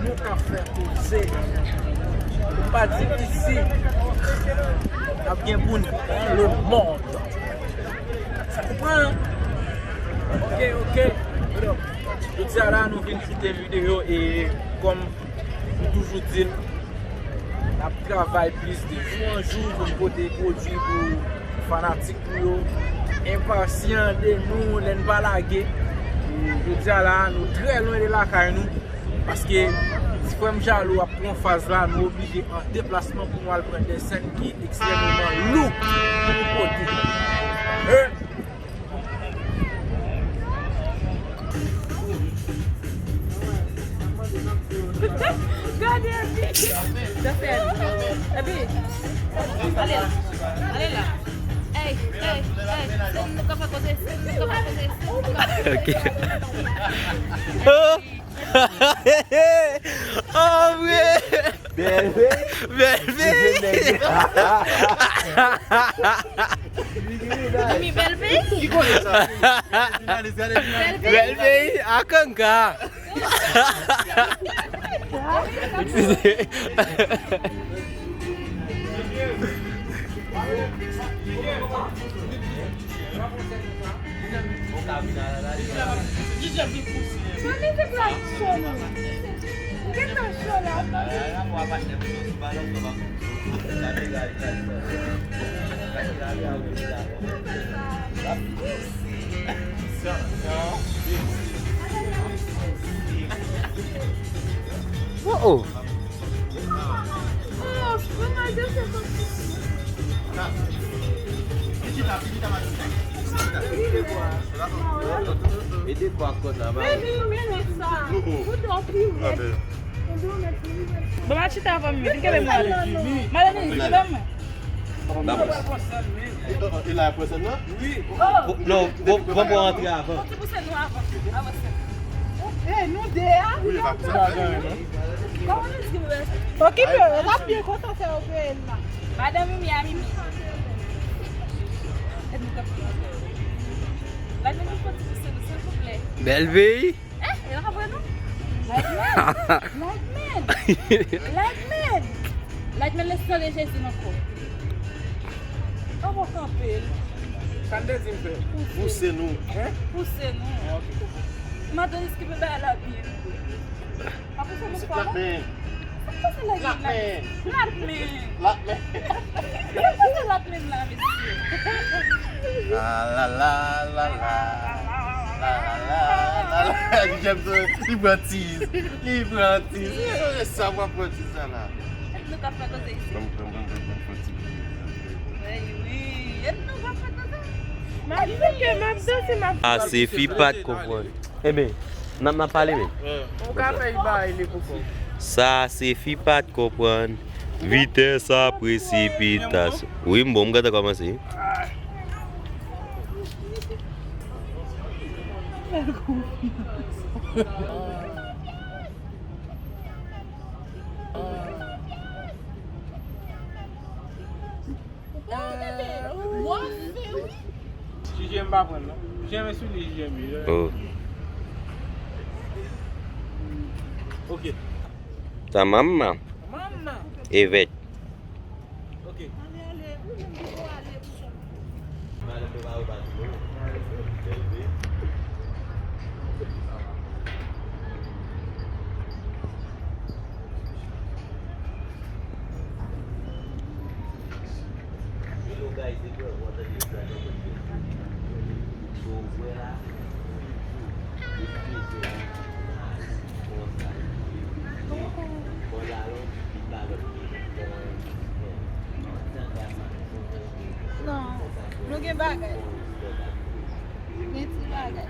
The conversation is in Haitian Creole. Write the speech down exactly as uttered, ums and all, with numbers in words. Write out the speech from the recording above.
Nou ka fè koze. Ou pa di isi. N ap gen pou n pran le mond. Ou konprann? Ok, ok. Jodi a la, nou vin kite videyo e kòm m toujou di l, n ap travay plis de jou an jou pou n pote pwodui pou fanatik nou yo. Enpasyan de nou, lè n pa lage. E jodi a la, nou trè lwen de lakay nou. Paske frè m Jalou ap pran faz la, nou oblije an deplasman pou nou al pran de sèn ki ekstrèmeman lou pou nou pote. Hein? Gade, Abi. Zafè. Abi. Ale la. Ale la. Ey, ey, ey. Se nou k ap fè koze, se nou k ap fè koze, se nou k ap fè koze. Ok. Oh! Oh, vre! Bèl peyi. Bèl peyi. Mimi, bèl peyi. Ki kote sa? Bèl peyi. Bèl peyi, Akanka. Mwen mizik la cho non. M gentan cho la. Oh, oh. E de kwa kòd la, ba. Bon, ma chita avan m, vin kenbe mwen ale. Madanm, vin kenbe mwen. Ba pòs. E la pòs nan? Wi. Non, bon, bon, bon, antre avan. Fò ti pouse nou avan. Avanse. E, nou de a? Wi, pa pouse. Kòman nou di ki mwen? Okipe yo, n ap byen kontan fè yo peye n la. Madanm Mimi a Mimi. Èd nou kanpe. Lage nou fò ti pouse nou, silvouplè. Bèl peyi. Eh, e pa vre non? Like men! Like men! Like men! Like men, lè san de Jezi nan kò. An bon kanpe l. Sa n te di m fè? Pouse nou. Hein? Pouse nou. Ah, ok. Madan Eskipe bay la byen. Pa pouse nou fò non? Sa k pase la, Lakmen. Lakmen. Lakmen. Sa k pase Lakmen la, mesye? La, la, la, la, la. La, la, la, la, la. Li pran tiz. Li pran tiz. E sa w ap pran tiz sa la? Èske nou ka fè koze isi? Pran, pran, pran, pran, pran, pran tiz. Wi, wi. Èske nou ka fè koze? M ap fouke, m ap danse, m ap... Ah, se fi pa t konprann. Ebyen, n ap, n ap pale menm. Ou ka fè l bay li pou kò. Sa se fi pa t konprann. Vitès a presipitasyon. Wi, m bon, m gentan kòmanse. Ou pa wè bebe? W ap fè wi. Jije m pa pran l non. Jije m sou li, jije m. Oh. Ok. Sa manman. Manman. Evèt. Ok. Ale, ale, ou menm ki pou ale pou sa. Non, nou gen bagay. Gen ti bagay.